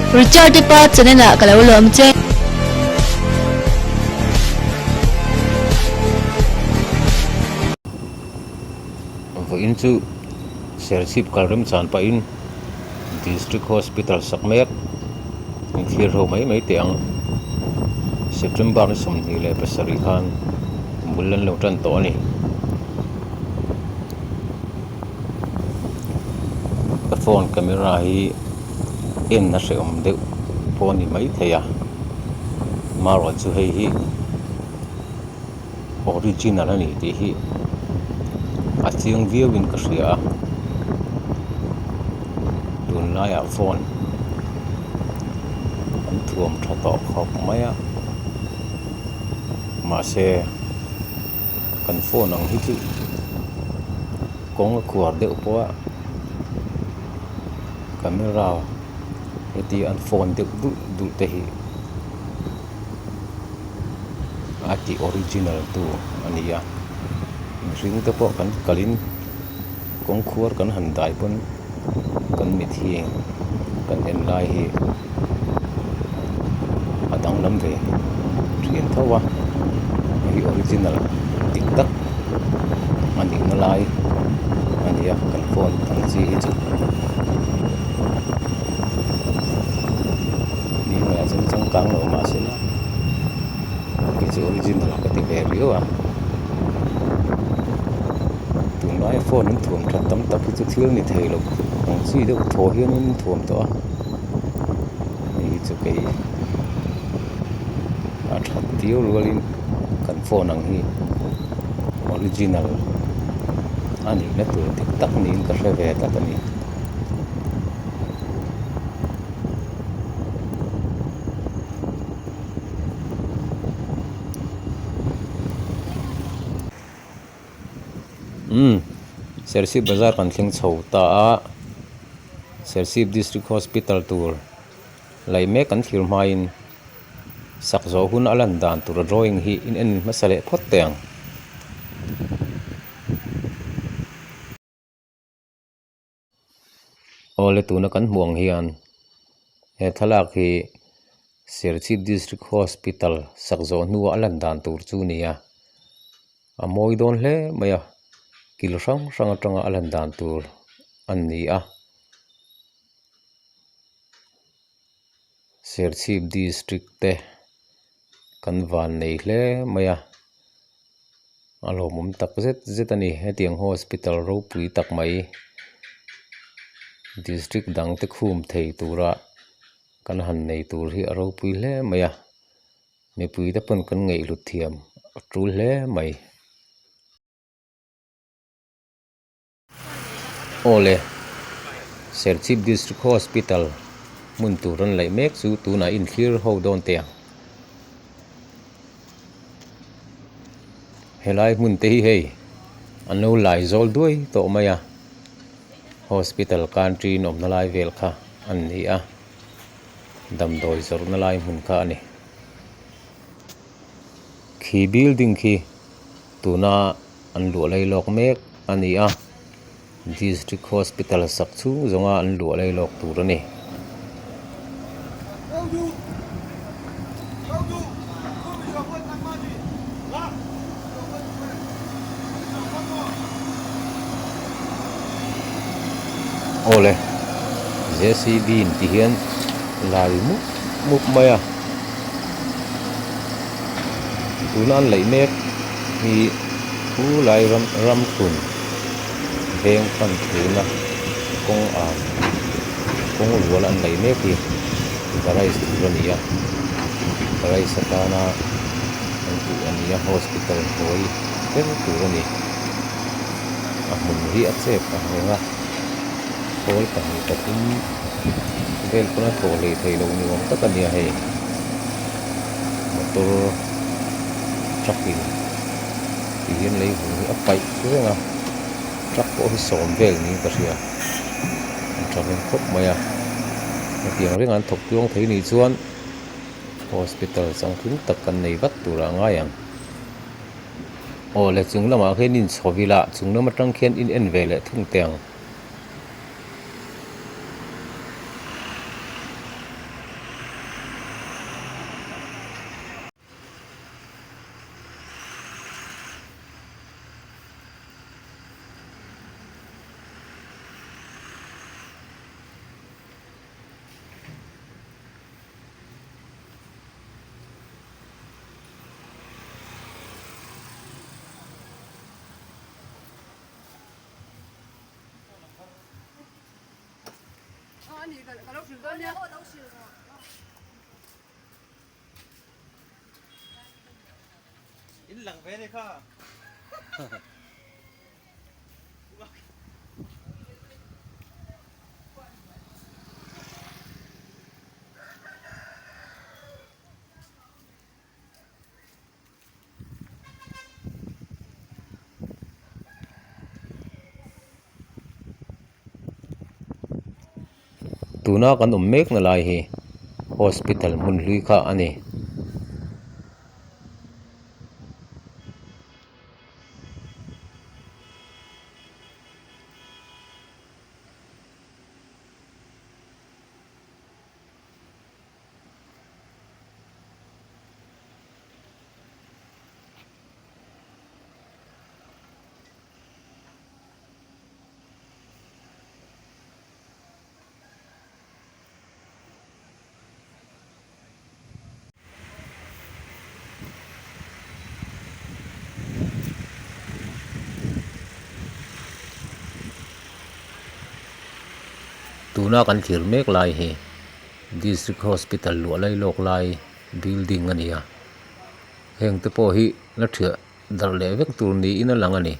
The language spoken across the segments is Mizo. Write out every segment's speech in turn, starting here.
Richard te pa channel ah ka lo lawm che. Vawiin chu Serchhip kal remchan pahin District Hospital sak mek inthlir ho mai mai teh ang. September ni 27 khan bul an lo tan tawh a ni. Ka phone camera hi en a hrehawm deuh pawh a ni maithei a marawh chu hei hi original a ni tih hi a chiang viau in ka hria a tunlaiah phone an thuam tha tawh khawp mai a mahse. Kan phone ang hi chu kawng a khuar deuh pawh a camera heti an phone deuh dulh dulh te hi a ti original tu a ni a mihring te pawh kan kalin kawng khuar kan han dai pawn kan mit hi kan en lai hi a danglam ve thin tho a hei hi original dik tak a nihna lai a ni a kan phone ang chi hi chu mi hnuaiah chuan changkang lo mahse la kei chu original ka ti ve riau a. Tunlai phone an thuam that tam tak hi chu thil ni thei lo ang chi deuh thaw hian in thuam tawh a hei hi chu kei a that viau rualin kan phone ang hi original a nihna tur dik tak niin ka hre ve tlat a ni. Umm Serchhip bazar kan thleng chho ta a Serchhip district hospital tur laih mek kan thlir hmain sak zawh hun a lan dan tura drawing hi in en hmasa leh phawt teh ang. Awle tuna kan hmuh ang hian he thlalak hi Serchhip District Hospital sak zawh hnua a lan dan tur chu a ni a a mawi dawn hle mai a kil hrang hrang atanga a lan dan tur a ni a Serchhip District te kan van nei hle mai a. A lawmawm tak zet zet a ni hetiang hospital ropui tak mai district dang te khum thei tura kan han nei tur hi a ropui hle mai a mipui te pawn kan ngaihhlut thiam a tul hle mai. Awle, Serchhip District Hospital hmun tur an laih mek chu tunah inthlir ho dawn teh ang. Helai hmun te hi hei an lo lai zawl duai tawh mai a, hospital canteen awmna lai vel kha an ni a, damdawi zawrhna lai hmun kha a ni. Khi building khi tuna an luah lai lawk mek a ni a district hospital sak chhung zawnga an luah lai lawk tur a ni. Awle J_C_B in ti hian lai mup mup mai a tuna an laih mek hi thu lai ram ram hlun veng pan theihna kawng ah kawng rual an laih mek hi garage tur a ni a garage atana an tih a ni a hospital hnuai ber tur a ni a hmun hi a chep ang reng a pawl pahnih pathum vel pawn a thawh hleih theih loh ni awm tak a ni a hei motor truck in ti hian lei vung hi a paih reng a truck pawh hi sawm vel niin ka hria a tha hlawm khawp mai a hetiang reng an thawk tluang thei nih chuan hospital changtlung tak kan nei vat tur ah a ngai ang aw le chung lamah khian in chho ila chung lam atang khian in en ve leh thung teh ang. Tuna kan awm mek na lai hi hospital hmun hlui kha a ni. Tuna kan thlir mek lai hi District Hospital luah lai lawk lai building a ni a, heng te pawh hi la thiah darh leh vek tur niin a lang a ni.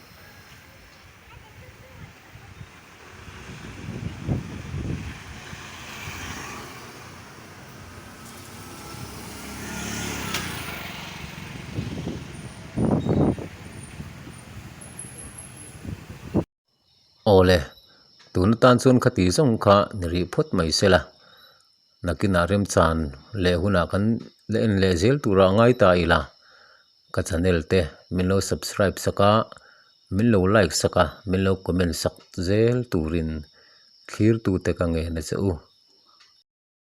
Awle, tun atan chuan khati zawng kha ni rih phawt mai se la, nakinah remchan leh hunah kan la en leh zel turah ngai ta ila, ka channel te min lo subscribe sak a, min lo like sak a, min lo comment sak zel turin thlir tute ka ngen a che u.